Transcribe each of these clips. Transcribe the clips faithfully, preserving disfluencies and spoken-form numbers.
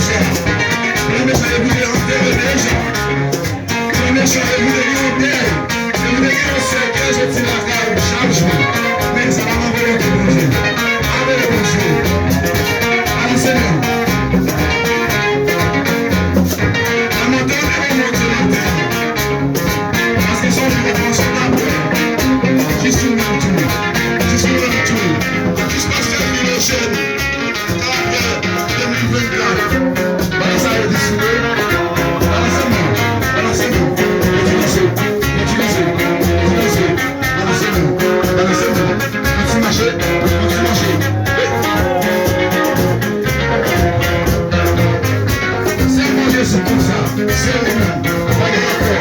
Jan mechan yo vle antere deja. Jan mechan yo vle gen yon dèy. Yo vle gen yon sèkèy soti lakay ou chak jou. Men sa pa nan volonte Bondye. Adore Bondye. Adore Senyè. Lamante ou devan Bondye maten an. Paske se yon jou w ap panse w t ap wè. Jis ou menm tou. Jis ou menm tou. Jis pastè Filojèn. Kalè de mil vennkat. Bagay sa yo deside. Balanse men w. Balanse men w. Mete danse. Mete danse. Mete danse. Balanse men w. Balanse men w. Yon ti mache. Yon ti mache. Sèl Bondye sou tout sa. Se li menm. Pa gen ankò.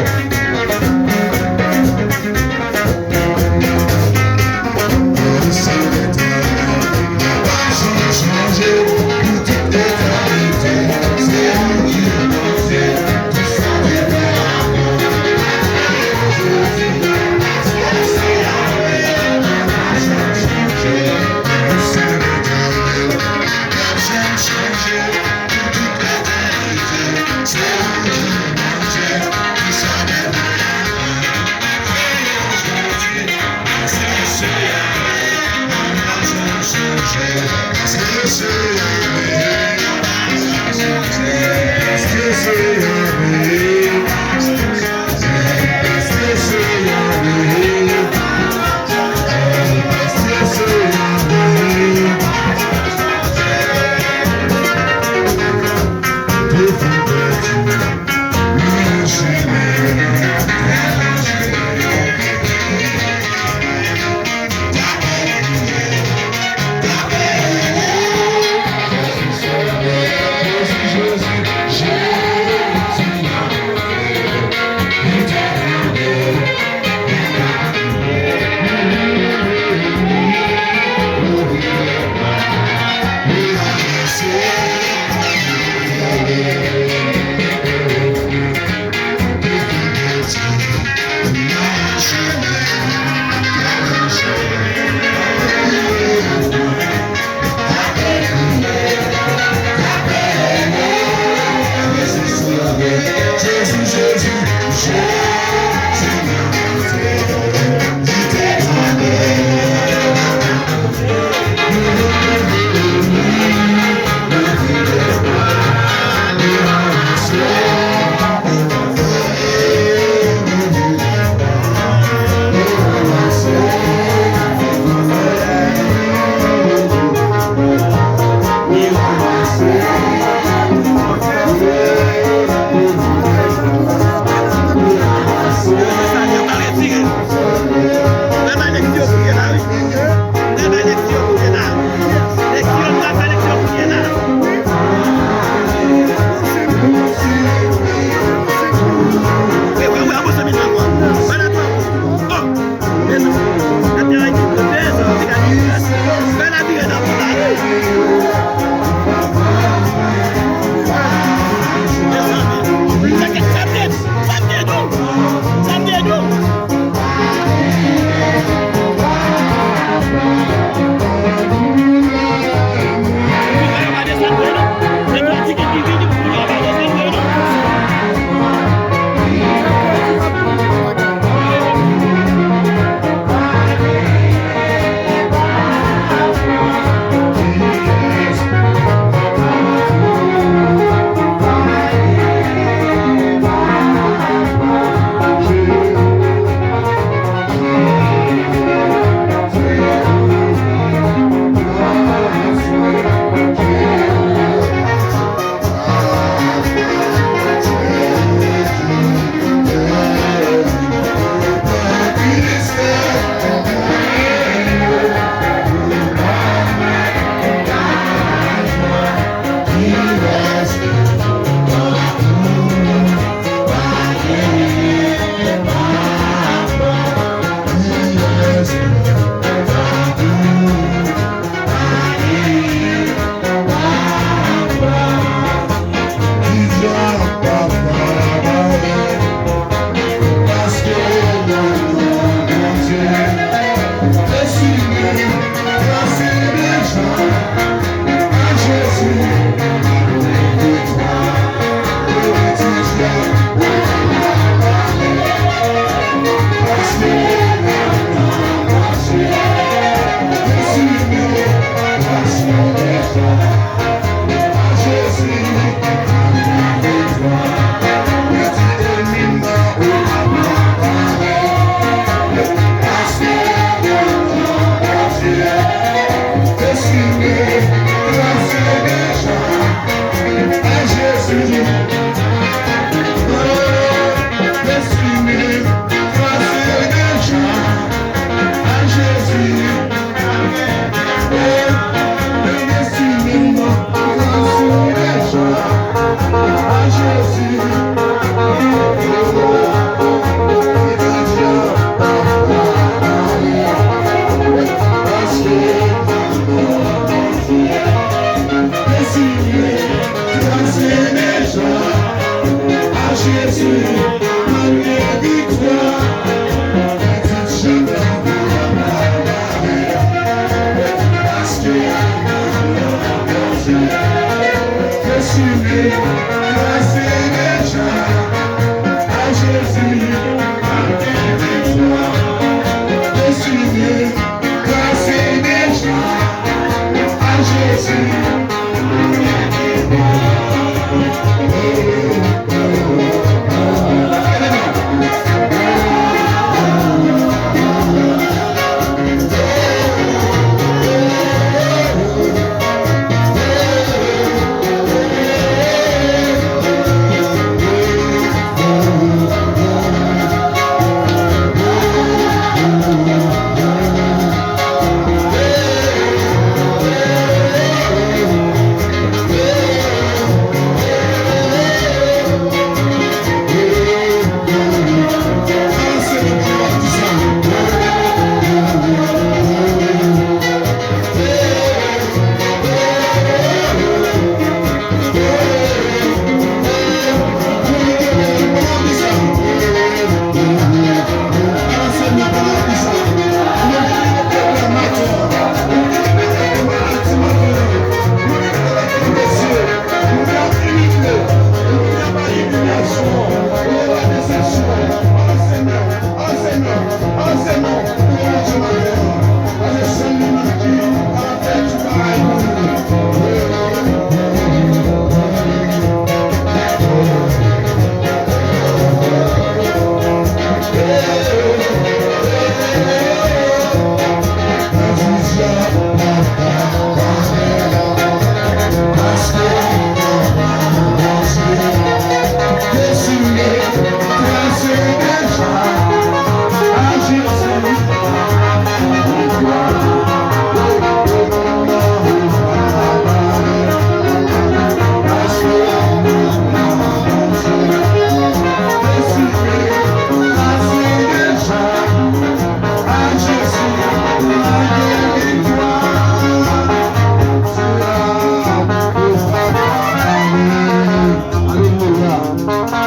Alelouya.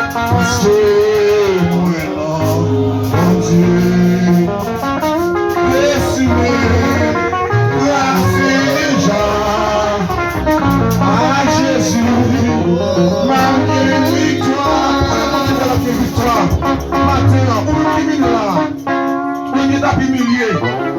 Paske mwen an Bondye. Blesi mwen trase deja. A Jezi, m ap gen viktwa. Kote Bondye fè l ap gen viktwa? Maten an, ou menm ki vin la, ou menm ki t ap imilye,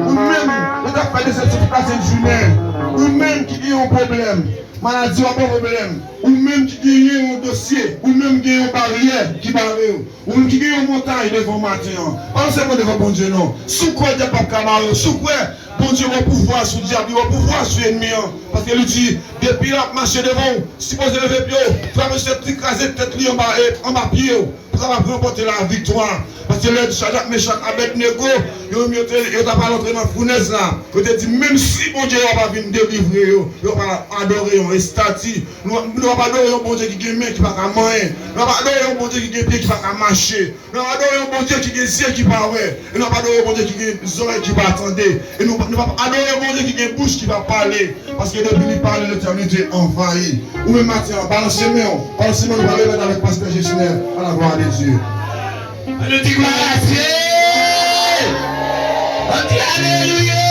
ou menm ou t ap fè desepsyon tout lasent jounen, ou menm ki gen yon pwoblèm, maladi w ap yon pwoblèm, ou menm ki genyen yon dosye, ou menm gen yon baryè ki bare w, ou menm ki gen yon montay devan w maten an, pa lanse men w devan Bondye non. Si w kwè dyab p ap ka mare w, si w kwè Bondye gen pouvwa sou dyab, li gen pouvwa sou ènmi an, paske li di, depi l ap mache devan w, sipoze leve pye w, frape sou tèt li, kraze tèt li anba, e, anba pye w, pou kapab ranpòte laviktwa. Paske lè Chadrak, Mechak, Abèdnego, yo menm yo te, yo ta pral antre nan founèz la, yo te di, menm si Bondye yo pa vin delivre yo, yo pa adore yon estati. Nou, nou ap adore yon Bondye ki gen men ki pa ka manyen. Nou ap adore yon Bondye ki gen pye ki pa ka mache. Nou ap adore yon Bondye ki gen zye ki pa wè. E nou ap adore yon Bondye ki gen zòrèy ki pa tande. E nou, nou ap adore yon Bondye ki gen bouch ki pa pale. Paske depi li pale, letènite anvayi. Ou menm maten an, balanse men w. Balanse men w, nou pral remèt avèk pastè Jesner. A la gloire de Dieu. Ann di glwa a Dye! Ann di alelouya!